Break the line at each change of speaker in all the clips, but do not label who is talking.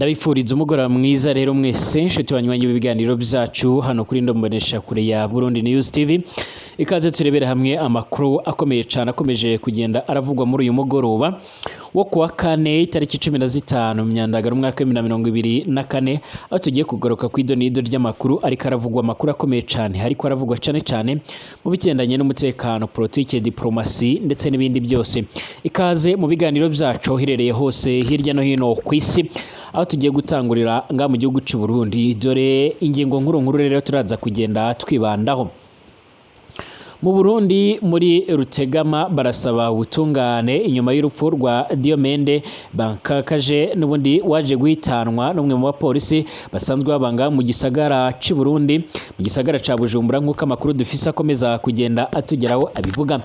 Ndabifuriza umugoroba mwiza rero mwese nshuti banywanyi b'ibiganiro byacu hano kuri Ndombonesha kure ya Burundi News TV. Ikaze turebere hamwe amakuru akomeye cyane akomeje kugenda aravugwa muri uyu mugoroba wo kuwa kane, itariki 15 Myandagaro, umwaka wa 2024, aho tugiye kugaruka ku idonido ry'amakuru ariko aravugwa, amakuru akomeye cyane ariko aravugwa cyane cyane mu bigendanye n'umutekano, politike, diplomasi ndetse n'ibindi byose. Ikaze mu biganiro byacu aho uherereye hose hirya no hino ku isi, aho tugiye gutangurira nga mu gihugu cy'u Burundi. Dore ingingo nkuru nkuru rero turaza kugenda twibandaho. Mu Burundi, muri Rutegama barasaba ubutungane inyuma y'urupfu rwa Diomende Bankakaje, n'ubundi waje guhitanwa n'umwe mu bapolisi basanzwe babanga mu gisagara cy'u Burundi, mu gisagara ca Bujumbura, nk'uko amakuru dufise akomeza kugenda atugeraho abivuga.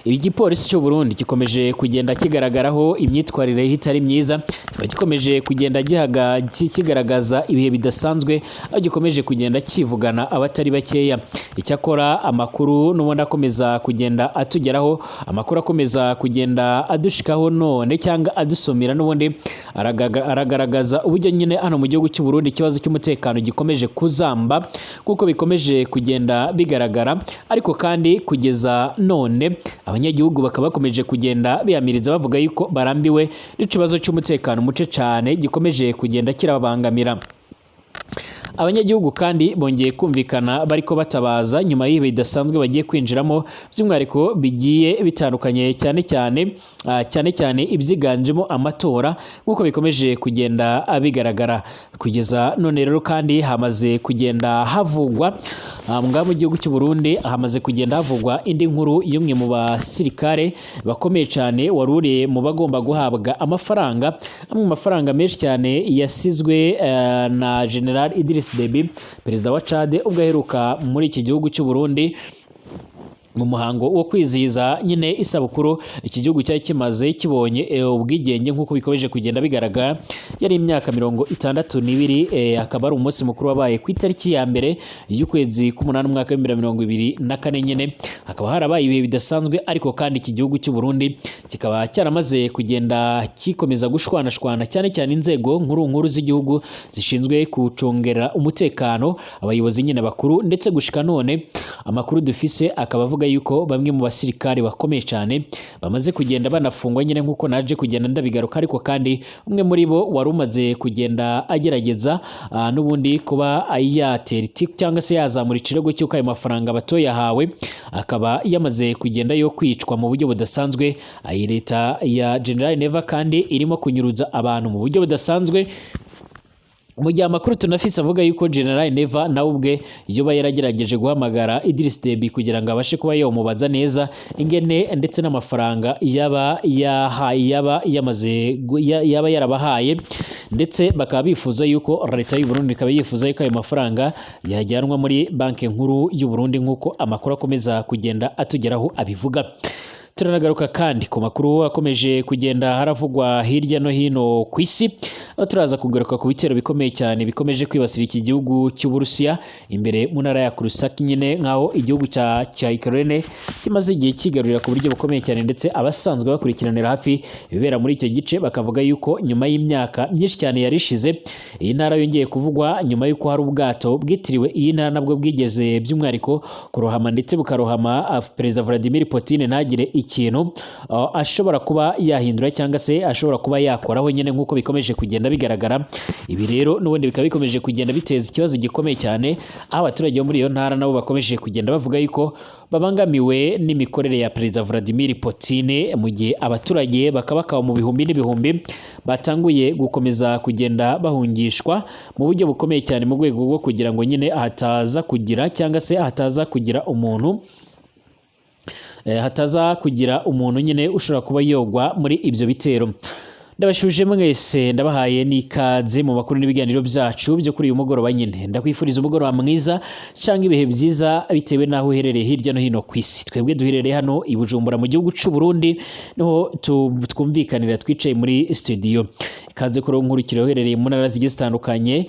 Ibi gipolisi cy'u Burundi gikomeje kugenda kigaragaraho imyitwarire itari myiza, kikaba gikomeje kugenda gihaga kigaragaza ibihe bidasanzwe, aho gikomeje kugenda kivugana abatari bakeya. Icyakora amakuru n'ubundi akomeza kugenda atugeraho, amakuru akomeza kugenda adushikaho none cyangwa adusomera, n'ubundi aragaragaza uburyo nyine hano mu gihugu cy'u Burundi ikibazo cy'umutekano gikomeje kuzamba kuko bikomeje kugenda bigaragara. Ariko kandi kugeza none abanyagihugu bakaba bakomeje kugenda biyamiriza, bavuga yuko barambiwe n'ikibazo cy'umutekano muce cyane gikomeje kugenda kirababangamira. Abanyagihugu kandi bongeye kumvikana bariko batabaza nyuma y'ibihe bidasanzwe bagiye kwinjiramo, by'umwihariko bigiye bitandukanye, cyane cyane ibyiganjemo amatora, nk'uko bikomeje kugenda bigaragara kugeza none. Rero kandi hamaze kugenda havugwa ngaha mu gihugu cy'u Burundi, hamaze kugenda havugwa indi nkuru y'umwe mu basirikare bakomeye cyane wari uri mu bagomba guhabwa amafaranga, amwe mu mafaranga menshi cyane yasizwe na General Idriss Deby, perezida wa Chad, ubwo aheruka muri iki gihugu cy'u Burundi mu muhango wo kwizihiza nyine isabukuru iki gihugu cyari kimaze kibonye ubwigenge. Nk'uko bikomeje kugenda bigaragara, yari imyaka 62, akaba ari umunsi mukuru wabaye ku itariki ya 1 y'ukwezi k'umunani, umwaka wa 2024 nyine, hakaba harabaye ibihe bidasanzwe. Ariko kandi iki gihugu cy'u Burundi kikaba cyaramaze kugenda kikomeza gushwanashwana, cyane cyane inzego nkuru nkuru z'igihugu zishinzwe gucungera umutekano, abayobozi nyine bakuru. Ndetse gushika none amakuru dufise akaba avuga yuko bamwe mu basirikare bakomeye cyane bamaze kugenda banafungwa nyine, nk'uko naje kugenda ndabigaruka. Ariko kandi umwe muri bo wari umaze kugenda agerageza n'ubundi kuba yatera itiku cyangwa se yazamura ikirego cy'uko ayo mafaranga batoyahawe, akaba yamaze kugenda yo kwicwa mu buryo budasanzwe. Iyi leta ya General Neva kandi irimo kunyuruza abantu mu buryo budasanzwe, mu gihe amakuru tunafise avuga yuko General Neva nawe ubwe yoba yaragerageje guhamagara Idriss Deby kugira ngo abashe kuba yomubaza neza ingene ndetse n'amafaranga yaba yahaye, yaba yamaze yaba yarabahaye. Ndetse bakaba bifuza yuko leta y'u Burundi ikaba yifuza yuko ayo mafaranga yajyanwa muri Banki Nkuru y'u Burundi, nk'uko amakuru akomeza kugenda atugeraho abivuga. Turanagaruka kandi ku makuru akomeje kugenda haravugwa hirya no hino ku isi, aho turaza kugaruka ku bitero bikomeye cyane bikomeje kwibasira iki gihugu cy'Uburusiya imbere mu ntara ya Kursk nyine, nk'aho igihugu cya Ukraine kimaze igihe kigarurira ku buryo bukomeye cyane. Ndetse abasanzwe bakurikiranira hafi ibibera muri icyo gice bakavuga yuko nyuma y'imyaka myinshi cyane yari ishize iyi ntara yongeye kuvugwa, nyuma y'uko hari ubwato bwitiriwe iyi ntara nabwo bwigeze by'umwihariko kurohama, ndetse bukarohama Perezida Vladimir Putin ntagire ikintu ashobora kuba yahindura cyangwa se ashobora kuba yakoraho nyine, nk'uko bikomeje kugenda bigaragara. Ibi rero n'ubundi bikaba bikomeje kugenda biteza ikibazo gikomeye cyane, aho abaturage bo muri iyo ntara nabo bakomeje kugenda bavuga yuko babangamiwe n'imikorere ya Perezida Vladimir Putin, mu gihe abaturage bakaba mu bihumbi n'ibihumbi batanguye gukomeza kugenda bahungishwa mu buryo bukomeye cyane, mu rwego rwo kugira ngo nyine hataza kugira cyangwa se hataza kugira umuntu nyine ushobora kuba yogwa muri ibyo bitero. Ndabashuje mwese, ndabahaye n'ikaze mu makuru n'ibiganiro byacu byo kuri uyu mugoroba nyine. Ndakwifuriza umugoroba mwiza cyangwa ibihe byiza bitewe n'aho uherereye hirya no hino ku isi. Twebwe duherereye hano i Bujumbura mu gihugu cy'u Burundi, niho twumvikanira twicaye muri studio. Ikaze kuri nkurikira uherereye mu ntara zigiye zitandukanye,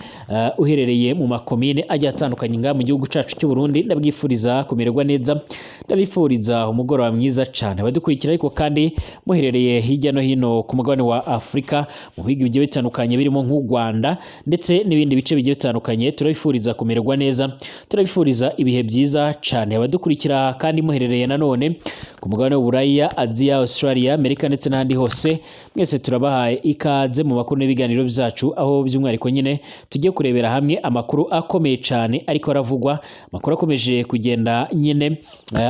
uherereye mu makomine agiye atandukanye ngaha mu gihugu cyacu cy'u Burundi. Ndabwifuriza kumererwa neza, ndabifuriza umugoroba mwiza cyane abadukurikira. Ariko kandi muherereye hirya no hino ku mugabane wa Afurika. Afurika, mu bihugu bigiye bitandukanye birimo nk'u Rwanda ndetse n'ibindi bice bigiye bitandukanye. Turabifuriza kumererwa neza, turabifuriza ibihe byiza cyane. Abadukurikira kandi muherereye nanone ku mugabane w'Uburaya, Aziya, Australia, Amerika ndetse n'ahandi hose, mwese turabahaye ikaze mu makuru n'ibiganiro byacu, aho by'umwihariko nyine tugiye kurebera hamwe amakuru akomeye cyane ariko aravugwa, amakuru akomeje kugenda nyine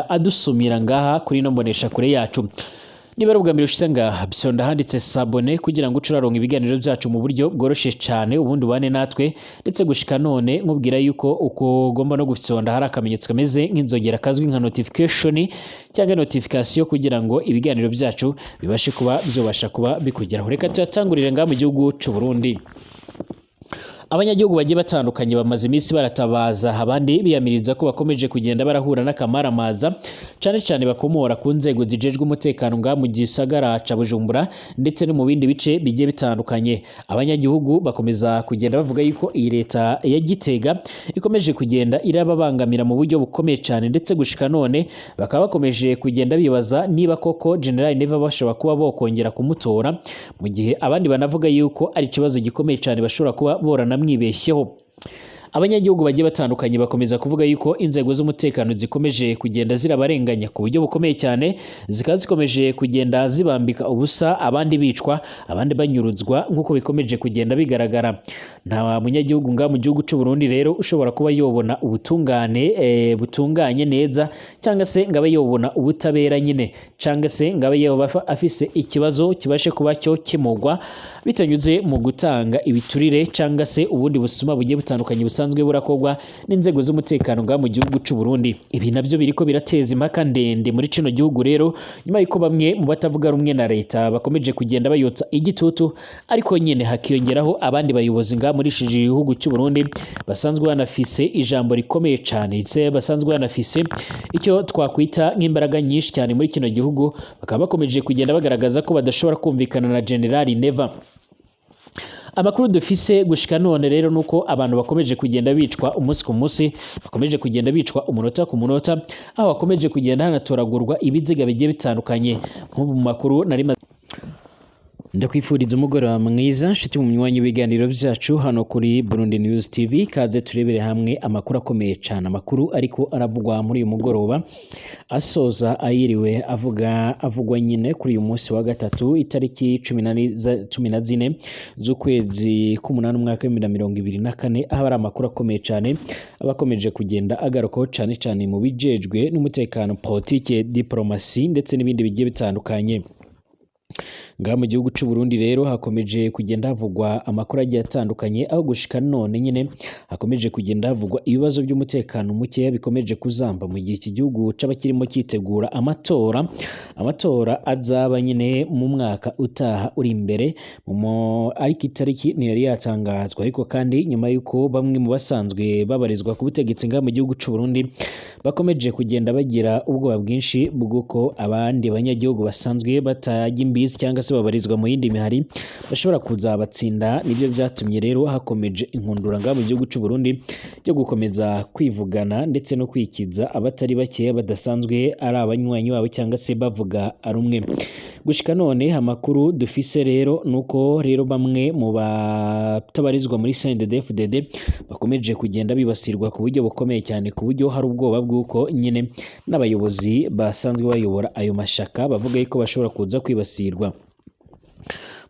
adusumira ngaha kuri ino mbonesha kure yacu. Niba ari ubwa mbere ushitse ngaha, byonda handitse s'abonner kugira ngo uce uraronka ibiganiro byacu mu buryo bworoshye cyane, ubundi ubane natwe. Ndetse gushika none nkubwira yuko uko ugomba no gusonda hari akamenyetso kameze nk'inzogera kazwi nka notification cyangwa notification, kugira ngo ibiganiro byacu bibashe kuba byobasha kuba bikugeraho. Reka tuyatangurire ngaha mu gihugu c'u Burundi. Abanyagihugu bagiye batandukanye bamaze iminsi baratabaza, abandi biyamiriza ko bakomeje kugenda barahura n'akamaramaza, cane cane bakomora ku nzego zijejwe umutekano ngaha mu gisagara ca Bujumbura ndetse no mu bindi bice bigiye bitandukanye. Abanyagihugu bakomeza kugenda bavuga yuko iyi leta ya Gitega ikomeje kugenda irababangamira mu buryo bukomeye cane, ndetse gushika none bakaba bakomeje kugenda bibaza niba koko General Neva bashobora kuba bokongera kumutora, mu gihe abandi banavuga yuko ari ikibazo gikomeye cane bashobora kuba borana mwibeshyeho. Abanyagihugu bagiye batandukanye bakomeza kuvuga yuko inzego z'umutekano zikomeje kugenda zirabarenganya ku buryo bukomeye cyane, zikaba zikomeje kugenda zibambika ubusa, abandi bicwa, abandi banyuruzwa nk'uko bikomeje kugenda bigaragara. Nta munyagihugu ngaha mu gihugu cy'u Burundi rero ushobora kuba yobona ubutungane butunganye neza, cyangwa se ngo abe yobona ubutabera nyine, cyangwa se ngo abe yoba afise ikibazo kibashe kuba cyo kimugwa bitanyuze mu gutanga ibiturire cyangwa se ubundi busuma bugiye butandukanye busanzwe burakorwa n'inzego z'umutekano ngaha mu gihugu cy'u Burundi. Ibi nabyo biriko birateza impaka ndende muri kino gihugu rero, nyuma y'uko bamwe mu batavuga rumwe na leta bakomeje kugenda bayotsa igitutu, ariko nyine hakiyongeraho abandi bayobozi ngaha muri iki gihugu cy'u Burundi basanzwe banafise ijambo rikomeye cyane, ndetse basanzwe banafise icyo twakwita nk'imbaraga nyinshi cyane muri kino gihugu, bakaba bakomeje kugenda bagaragaza ko badashobora kumvikana na General Neva. Amakuru dufise gushika none rero nuko abantu bakomeje kugenda bicwa umunsi ku munsi, bakomeje kugenda bicwa umunota ku munota, aho bakomeje kugenda hanatoragurwa ibiziga bigiye bitandukanye. Nk'ubu mu makuru nari ndakwifuriza umugoroba mwiza, nshuti mu myanya w'ibiganiro byacu hano kuri Burundi News TV. Kaze turebere hamwe amakuru akomeye cyane, amakuru ariko aravugwa muri uyu mugoroba asoza ayiriwe avuga avugwa nyine kuri uyu munsi wa gatatu, itariki 14 z'ukwezi k'umunani, umwaka wa 2024, aho ari amakuru akomeye cyane aba akomeje kugenda agarukaho cyane cyane mu bijejwe n'umutekano, politike, diplomasi ndetse n'ibindi bigiye bitandukanye. Ngaha mu gihugu cy'u Burundi rero hakomeje kugenda havugwa amakuru agiye atandukanye, aho gushika none nyine hakomeje kugenda havugwa ibibazo by'umutekano muke bikomeje kuzamba mu gihe iki gihugu caba kirimo cyitegura amatora, amatora azaba nyine mu mwaka utaha uri imbere, ariko itariki ntiyari yatangazwa. Ariko kandi nyuma y'uko bamwe mu basanzwe babarizwa ku butegetsi ngaha mu gihugu cy'u Burundi bakomeje kugenda bagira ubwoba bwinshi bw'uko abandi banyagihugu basanzwe batajya imbizi cyangwa se babarizwa mu yindi mihari bashobora kuzabatsinda, nibyo byatumye rero hakomeje inkundura ngaha mu gihugu cy'u Burundi yo gukomeza kwivugana ndetse no kwikiza abatari bake badasanzwe ari abanywanyi babo cyangwa se bavuga rumwe. Gushika none amakuru dufise rero nuko rero bamwe mu batabarizwa muri CNDD-FDD bakomeje kugenda bibasirwa ku buryo bukomeye cyane, ku buryo hari ubwoba bw'uko nyine n'abayobozi basanzwe bayobora ayo mashaka bavuga yuko bashobora kuza kwibasirwa.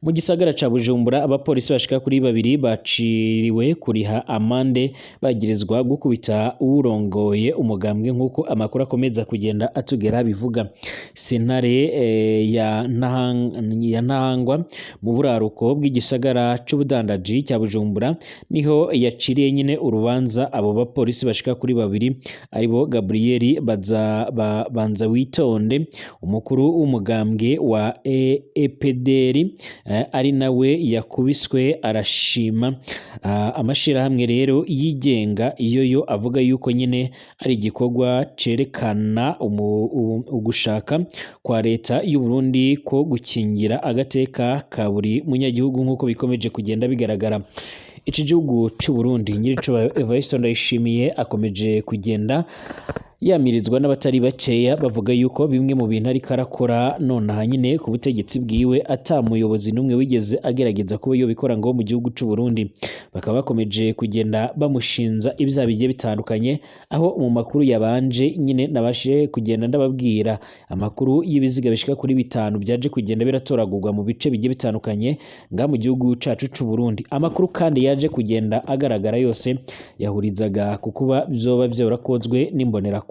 Mu gisagara ca Bujumbura abapolisi bashika kuri babiri baciriwe kuriha amande bagirizwa gukubita uwurongoye umugambwe, nk'uko amakuru akomeza kugenda atugera bivuga. Sentare ya Ntahangwa mu buraruko bw'igisagara c'ubudandaji cya Bujumbura niho yaciriye nyine urubanza abo bapolisi bashika kuri babiri, aribo Gabriel Banza Witonde, umukuru w'umugambwe wa EPDR, ari nawe yakubiswe arashima. Amashirahamwe rero yigenga iyo yo avuga yuko nyine ari igikorwa cerekana ugushaka kwa leta y'u Burundi ko gukingira agateka ka buri munyagihugu, nk'uko bikomeje kugenda bigaragara. Iki gihugu cy'u Burundi, nyiricubahiro Evariste Ndayishimiye akomeje kugenda Yamirizwa n'abatari bakeya bavuga yuko bimwe mu bintu ariko arakora nonaha nyine ku butegetsi bwiwe ata muyobozi n'umwe wigeze agerageza kuba yobikora ngo mu gihugu c'u Burundi. Bakaba bakomeje kugenda bamushinza ibyaha bigiye bitandukanye, aho mu makuru yabanje nyine nabashije kugenda ndababwira amakuru y'ibiziga bishika kuri 5 byaje kugenda biratoragurwa mu bice bigiye bitandukanye nga mu gihugu cacu c'u Burundi. Amakuru kandi yaje kugenda agaragara yose yahurizaga ku kuba vyoba vyorakozwe n'imbonerakure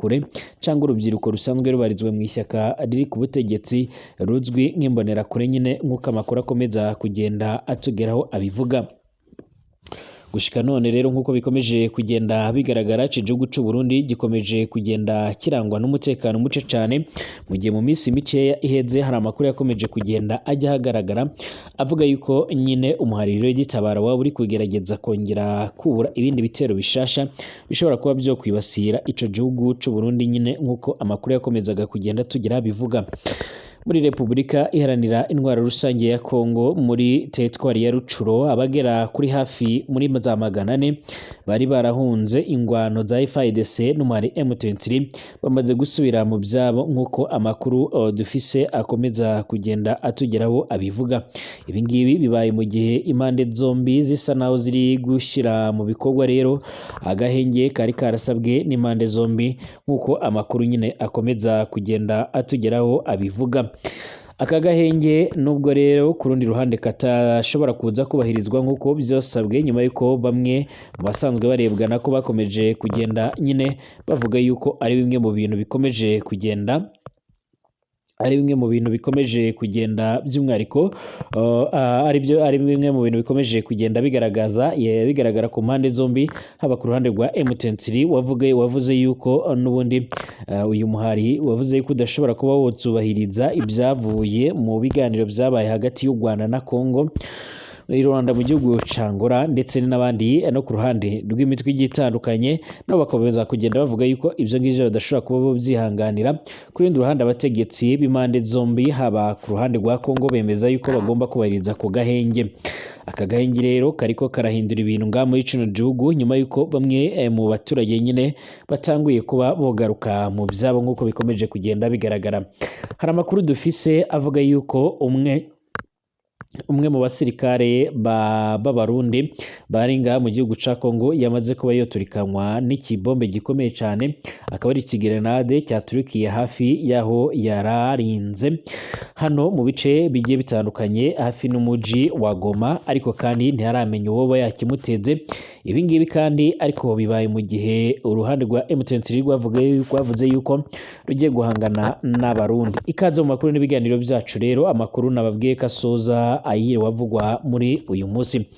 cyangwa urubyiruko rusanzwe rubarizwa mu ishyaka riri ku butegetsi ruzwi nk'imbonerakure nyine, nk'uko amakuru akomeza kugenda atugeraho abivuga. Gushika none rero, nk'uko bikomeje kugenda bigaragara, ico gihugu c'u Burundi gikomeje kugenda kirangwa n'umutekano muce cane, mu gihe mu minsi mikeya iheze hari amakuru yakomeje kugenda ajya ahagaragara avuga yuko nyine umuhariro w'igitabara waba uri kugerageza kongera kubura ibindi bitero bishasha bishobora kuba byo kwibasira ico gihugu c'u Burundi nyine, nk'uko amakuru yakomezaga kugenda tugira bivuga. Muri Repubulika Iharanira Intwaro Rusange ya Kongo, muri teritwari ya Rucuro, abagera kuri hafi muri za 400 bari barahunze ingwano za FARDC n'umwari M23 bamaze gusubira mu byabo, nk'uko amakuru dufise akomeza kugenda atugeraho abivuga. Ibi ngibi bibaye mu gihe impande zombi zisa naho ziri gushyira mu bikorwa rero agahenge kari karasabwe n'impande zombi, nk'uko amakuru nyine akomeza kugenda atugeraho abivuga. Aka gahenge nubwo rero ku rundi ruhande katashobora kuza kubahirizwa nk'uko byosabwe, nyuma y'uko bamwe mu basanzwe barebwa nako bakomeje kugenda nyine bavuga yuko ari bimwe mu bintu bikomeje kugenda ari bimwe mu bintu bikomeje kugenda by'umwihariko ari bimwe mu bintu bikomeje kugenda bigaragaza bigaragara ku mpande zombi, haba ku ruhande rwa M23 wavuze yuko n'ubundi uyu muhari wavuze yuko udashobora kuba wotubahiriza ibyavuye mu biganiro byabaye hagati y'u Rwanda na Congo, Rwanda mu gihugu ca Angola, ndetse n'abandi no ku ruhande rw'imitwe igiye itandukanye, nabo bakomeza kugenda bavuga yuko ibyo ngibyo badashobora kuba byihanganira. Ku rundi ruhande, abategetsi b'impande zombi, haba ku ruhande rwa Congo, bemeza yuko bagomba kubahiriza ku gahenge. Aka gahenge rero kariko karahindura ibintu ngaha muri kino gihugu, nyuma yuko bamwe mu baturage nyine batanguye kuba bogaruka mu byabo, nk'uko bikomeje kugenda bigaragara. Hari amakuru dufise avuga yuko umwe mu basirikare b'Abarundi bari ngaha mu gihugu ca Congo yamaze kuba yoturikanwa n'ikibombe gikomeye cyane, akaba ari ikigerenade cyaturikiye hafi y'aho yararinze hano mu bice bigiye bitandukanye hafi n'umuji wa Goma, ariko kandi ntiharamenya uwo yakimuteze. Ibi ngibi kandi ariko bibaye mu gihe uruhande rwa M23 rwavuze yuko rugiye guhangana n'Abarundi. Ikaze mu makuru n'ibiganiro byacu rero, amakuru nababwiye ko asoza ayiriwe avugwa muri uyu munsi.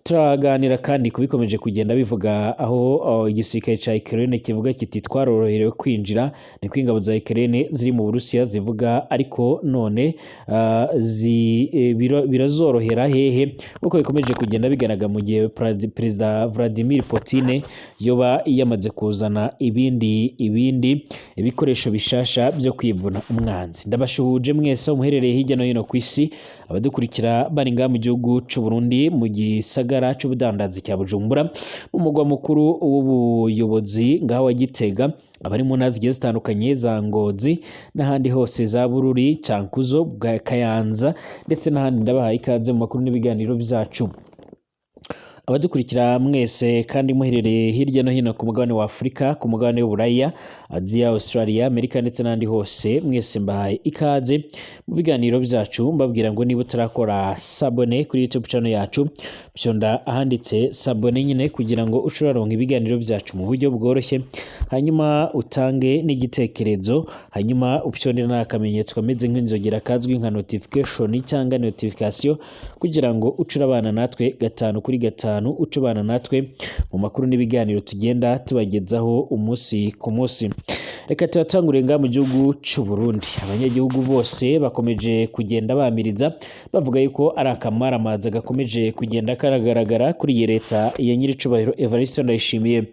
Turaganira kandi kubikomeje kugenda bivuga aho igisirikare ca Ukraine kivuga kiti twaroroherewe kwinjira, niko ingabo za Ukraine ziri mu Burusiya zivuga, ariko none birazorohera hehe, nkuko bikomeje kugenda bigaragara mu gihe Perezida Vladimir Putin yoba yamaze kuzana ibindi ibikoresho bishasha byo kwivuna umwanzi. Ndabashuhuje mwese muherereye hirya no hino ku isi, abadukurikira bari ngaha mu gihugu c'u Burundi, mu gisagara c'ubudandazi cya Bujumbura, mu mugwa mukuru w'ubuyobozi ngaho wa Gitega, abari mu ntara zigiye zitandukanye za Ngozi n'ahandi hose za Bururi, Cankuzo, bwa Kayanza ndetse n'ahandi, ndabahaye ikaze mu makuru n'ibiganiro byacu. Abadukurikira mwese kandi muherereye hirya no hino ku mugabane wa Afurika, ku mugabane w'Uburaya, Aziya, Australia, Amerika ndetse n'ahandi hose, mwese mbahaye ikaze mu biganiro byacu. Mbabwira ngo niba utarakora s'abonner kuri YouTube channel yacu, byonda ahanditse s'abonner nyine kugira ngo uce uraronka ibiganiro byacu mu buryo bworoshye, hanyuma utange n'igitekerezo, hanyuma upyonde n'akamenyetso kameze nk'inzogera kazwi nka notification cyangwa notification, kugira ngo uce urabana natwe 5 kuri 5, uce ubana natwe mu makuru n'ibiganiro tugenda tubagezaho umunsi ku munsi. Reka tubatangure ngaha mu gihugu c'u Burundi. Abanyagihugu bose bakomeje kugenda bamiriza bavuga yuko ari akamaramaza gakomeje kugenda karagaragara kuri iyi leta ya nyiricubahiro Evariste Ndayishimiye,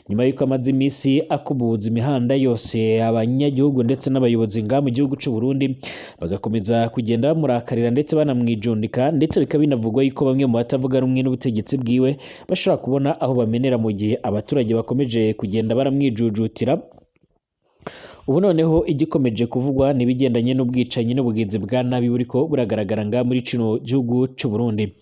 nyuma yuko amaze iminsi akubuza imihanda yose, abanyagihugu ndetse n'abayobozi ngaha mu gihugu c'u Burundi bagakomeza kugenda bamurakarira ndetse banamwijundika, ndetse bikaba binavugwa yuko bamwe mu batavuga rumwe n'ubutegetsi bwiwe bashobora kubona aho bamenera mu gihe abaturage bakomeje kugenda baramwijujutira. Ubu noneho igikomeje kuvugwa n'ibigendanye n'ubwicanyi n'ubugizi bwa nabi buriko buragaragara nga muri kino gihugu c'u Burundi.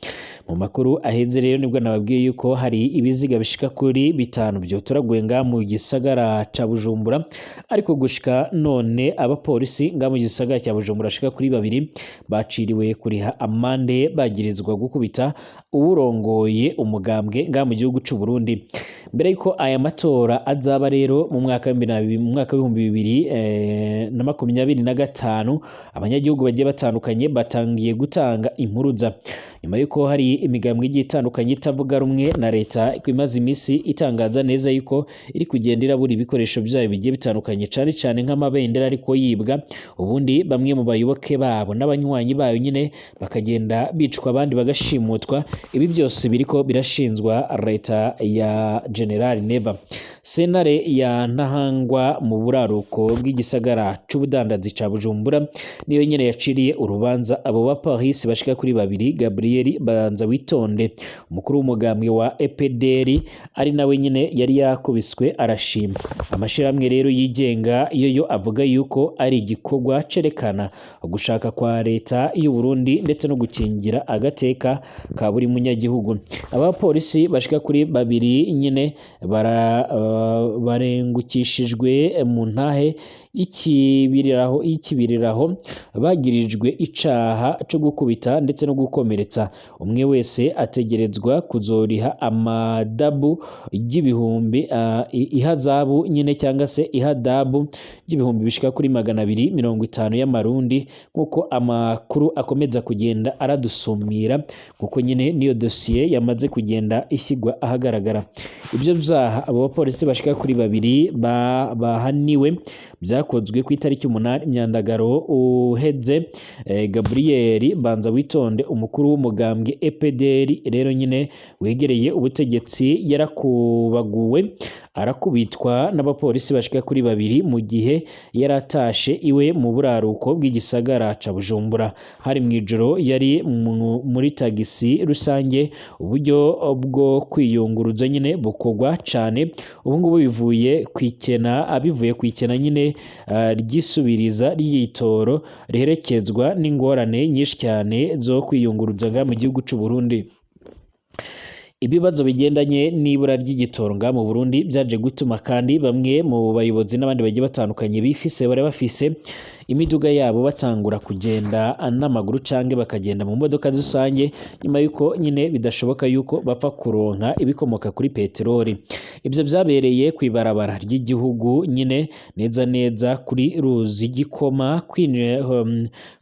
Mu makuru aheze rero nibwo nababwiye yuko hari ibiziga bishika kuri 5 vyotoraguwe nga mu gisagara ca Bujumbura, ariko gushika none abapolisi nga mu gisagara ca Bujumbura bashika kuri 2 baciriwe kuriha amande bagirizwa gukubita uwurongoye umugambwe nga mu gihugu c'u Burundi. Mbere yuko aya matora azaba rero mu mwaka w'2025, abanyagihugu bagiye batandukanye batangiye gutanga impuruza nyuma yuko hari imigambwe igiye itandukanye itavuga rumwe na leta imaze imisi itangaza neza yuko iri kugenda irabura ibikoresho byayo bigiye bitandukanye, cane cane nk'amabendera ariko yibwa, ubundi bamwe mu bayoboke babo n'abanywanyi bayo nyine bakagenda bicwa abandi bagashimutwa. Ibi byose biriko birashinzwa leta ya General Neva. Sentare ya Ntahangwa mu buraruko bw'igisagara c'ubudandazi ca Bujumbura niyo nyene yaciriye urubanza abo ba Paris bashika kuri 2, Gabriel Banza Witonde umukuru w'umugambwe wa EPDR ari nawe nyene yari yakubiswe arashima. Amashirahamwe rero yigenga yoyo avuga yuko ari igikorwa cerekana gushaka kwa leta y'u Burundi ndetse no gukingira agateka ka buri munyagihugu. Abapolisi bashika kuri 2 nyene barengukishijwe mu ntahe y'ikibiriraho bagirijwe icaha co gukubita ndetse no gukomeretsa. Umwe wese ategerezwa kuzoriha amadabu y'ibihumbi ihazabu nyine cyangwa se ihadabu y'ibihumbi bishika kuri 250 y'amarundi, nkuko amakuru akomeza kugenda aradusumira, kuko nyine niyo dosiye yamaze kugenda ishyirwa ahagaragara. Ibyo vyaha abo bapolisi bashika kuri 2 bahaniwe byakozwe ku itariki 8 Myandagaro uheze. Gabriel Banza Witonde umukuru w'umugambwe EPDR rero nyine wegereye ubutegetsi yarakubaguwe arakubitwa n'abapolisi bashika kuri 2 mu gihe yaratashe iwe mu buraruko bw'igisagara ca Bujumbura. Hari mu ijoro yari muri tagisi rusange. Uburyo bwo kwiyunguruza nyine bukogwa cane ubu ngubu bivuye kwikena nyine ryisubiriza ry'itoro riherekezwa n'ingorane nyinshi cyane zo kwiyunguruza nga mu gihugu c'u Burundi. Ibibazo bigendanye n'ibura ry'igitoro nga mu Burundi byaje gutuma kandi bamwe mu bayobozi n'abandi bagiye batandukanye bifise bari bafise imiduga yabo batangura kugenda n'amaguru canke bakagenda mu modoka rusange, nyuma yuko nyine bidashoboka yuko bapfa kuronka ibikomoka kuri peteroli. Ibyo byabereye kw'ibarabara ry'igihugu nyine neza neza kuri ruzi Gikoma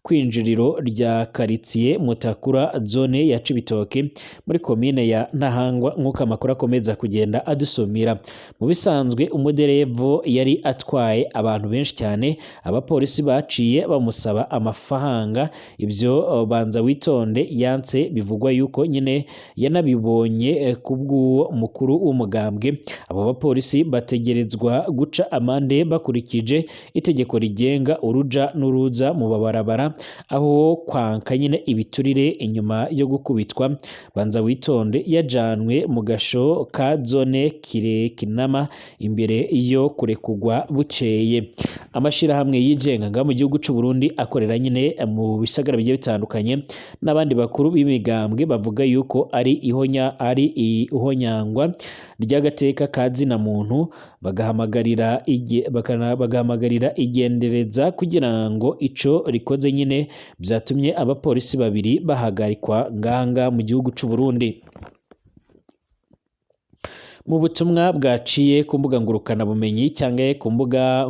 kwinjiriro rya karitsiye Mutakura zone ya Cibitoke muri komine ya Ntahangwa, nk'uko amakuru akomeza kugenda adusumira. Mu bisanzwe umuderevo yari atwaye abantu benshi cyane, abapolisi baciye bamusaba amafaranga. Ibyo Banza Witonde yanse, bivugwa yuko nyine yanabibonye kubw'uwo mukuru w'umugambwe. Abo bapolisi bategerezwa guca amande bakurikije itegeko rigenga uruja n'uruza mu babarabara, aho kwanka nyine ibiturire. Inyuma yo gukubitwa Banza Witonde yajanwe mu gasho ka zone Kinama imbere yo kurekugwa bukeye. Amashirahamwe yigenga nga mu gihugu c'u Burundi akorera nyine mu bisagara bigiye bitandukanye n'abandi bakuru b'imigambwe bavuga yuko ari ihonyangwa ry'agateka ka zina muntu, bagahamagarira igendereza kugira ngo ico rikoze nyine byatumye abapolisi 2 bahagarikwa nganga mu gihugu c'u Burundi. Mu butumwa bwaciye ku mbuga ngurukana bumenyi cyangwa ku mbuga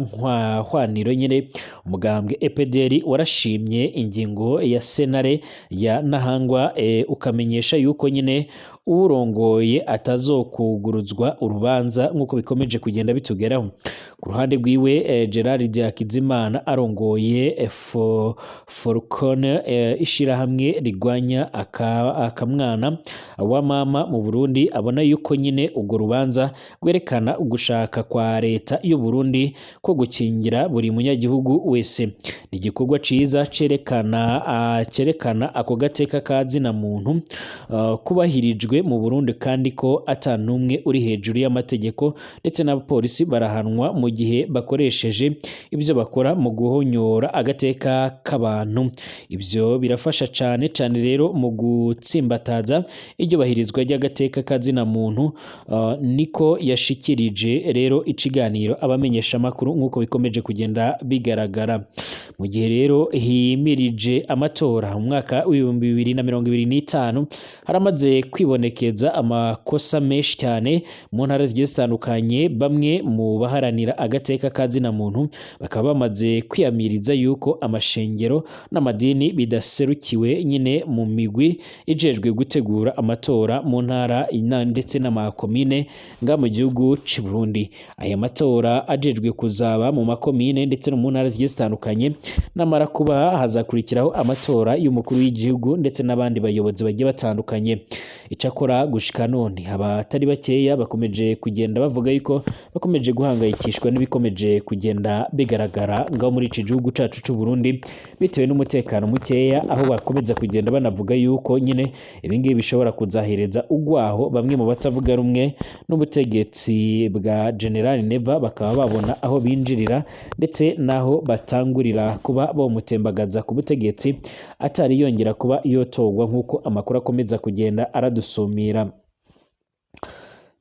hwaniro nyine, umugambwe EPDR warashimye ingingo ya sentare ya Ntahangwa, ukamenyesha yuko nyine urongoye atazokuguruzwa urubanza nk'uko bikomeje kugenda bitugeraho. Ku ruhande rwiwe Gerard Hakizimana arongoye Forcon ishirahamwe rigwanya akamwana wa mama mu Burundi, abona yuko nyine urwo rubanza rwerekana ugushaka kwa leta y'u Burundi ko gukingira buri munyagihugu wese. Ni igikorwa ciza cerekana ako gateka ka zina muntu kubahirijwe yubahirijwe mu Burundi kandi ko ata n'umwe uri hejuru y'amategeko, ndetse n'abapolisi barahanwa mu gihe bakoresheje ibyo bakora mu guhonyora agateka k'abantu. Ibyo birafasha cane cane rero mu gutsimbataza iryubahirizwa ry'agateka kazina muntu, niko yashikirije rero ikiganiro abamenyesha makuru nk'uko bikomeje kugenda bigaragara. Mu gihe rero himirije amatora mu mwaka w'2025, haramaze kwibonekeza amakosa menshi cyane mu ntara zigiye zitandukanye. Bamwe mu baharanira agateka kazina muntu bakaba bamaze kwiyamiriza yuko amashengero n'amadini bidaserukiwe nyine mu migwi ijejwe gutegura amatora mu ntara ndetse n'amakomine nga mu gihugu c'u Burundi. Aya matora ajejwe kuzaba mu makomine ndetse no mu ntara zigiye zitandukanye, namara kuba hazakurikiraho amatora y'umukuru w'igihugu ndetse n'abandi bayobozi bagiye batandukanye. Icakora gushika none abatari bakeya bakomeje kugenda bavuga yuko bakomeje guhangayikishwa n'ibikomeje kugenda bigaragara ngaho muri iki gihugu cacu c'u Burundi bitewe n'umutekano mukeya, aho bakomeza kugenda banavuga yuko nyine ibingibi bishobora kuzahereza ugwaho bamwe mu batavuga rumwe n'ubutegetsi bwa General Neva, bakaba babona aho binjirira ndetse n'aho batangurira kuba bomutembagaza ku butegetsi atari yongera kuba yotogwa, nk'uko amakuru akomeza kugenda aradusumira.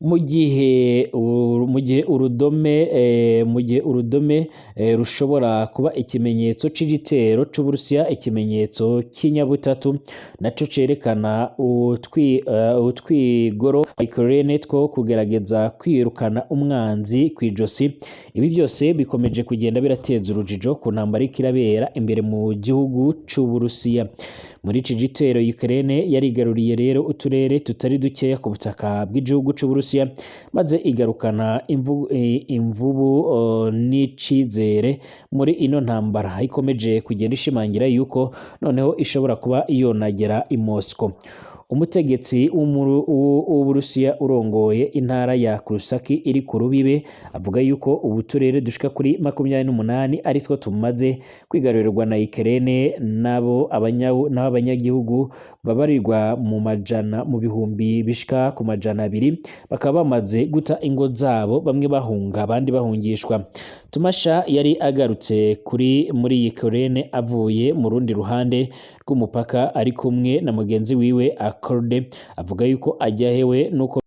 Mu gihe urudome rushobora kuba ikimenyetso c'igitero c'Uburusiya, ikimenyetso cy'inyabutatu naco cerekana utwigoro Ukraine two kugerageza kwirukana umwanzi kw'ijosi. Ibi byose bikomeje kugenda birateza urujijo ku ntambara iriko irabera imbere mu gihugu c'Uburusiya. Muri iki gitero Ukraine yarigaruriye rero uturere tutari dukeya ku butaka bw'igihugu c'Uburusiya, maze igarukana imvubu n'icizere muri ino ntambara ikomeje kugenda ishimangira yuko noneho ishobora kuba yonagera i Moscow. Umutegetsi w'Uburusiya urongoye intara ya Kursk iri ku rubibe avuga yuko ubu turere dushika kuri 28 aritwo tumaze kwigarurirwa na Ukraine, nabo abanyagihugu babarirwa mu majana mu bihumbi bishika ku 200 bakaba bamaze guta ingo zabo, bamwe bahunga abandi bahungishwa. Tumasha yari agarutse kuri muri Ukraine avuye mu rundi ruhande rw'umupaka ari kumwe na mugenzi wiwe Akorde, avuga yuko ajyahewe nuko